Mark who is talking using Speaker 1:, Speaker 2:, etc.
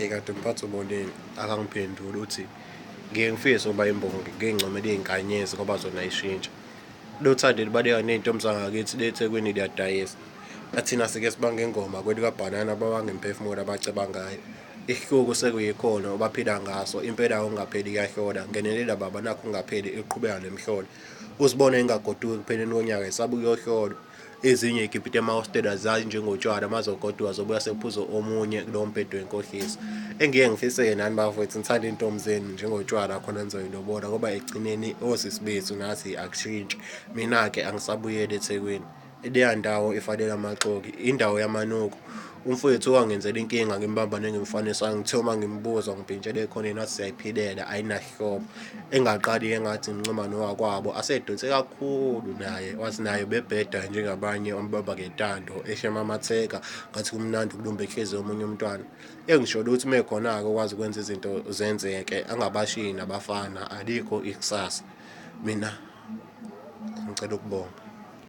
Speaker 1: Eyi kade umphathi ubonile akangiphenduli uthi ngike ngifise ukuba imbongi ngiyincomele iy'nkanyezi ngoba zona ayishintsha. Lothando libaleka ney'ntombi zangakithi le eThekwini liyadayisa. Athina sike sibange ingoma kwelikabhanana babanga imiphefumulo abaceba ngayo. Isihluku sekuyikhona obaphila ngaso impela okungapheli kuyahlola ngenelela baba nakhu kungapheli iqhubeka nemhlolo. Uzibone engagoduki ekupheleni konyaka esaba ukuyohlolwa. Ezinye igibhite emahostela zazinjengotshwala mazogoduka zobuya sekuphuza omunye kulowo mbhedo wenkohliso. Engiye ngifise-ke nani bafowethu nithande iy'ntombi zenu njengotshwala khona nizoyilobola ngoba ekugcineni osisi bethu nathi akushintshi. Mina-ke angisabuyeli eThekwini. Leya ndawo ifanele amaxoki, indawo yamanuku. Umfowethu wangenzela inkinga ngimbamba nengimfanisa ngithe uma ngimbuza ngibhintshele ekhoneni wathi siyayiphilela ayinahlobo. Engaqali engathi ngincoma nowakwabo asedonse kakhulu naye wathi naye ubebheda njengabanye ombamba ngentando eshemamatheka ngathi kumnandi ukulumba ehlezi omunye umntwana. Engisholo ukuthi uma ekhona-ke okwazi ukwenza izinto zenzeke angabashiyi nabafana alikho ikusasa. Mina ngicela ukubonga.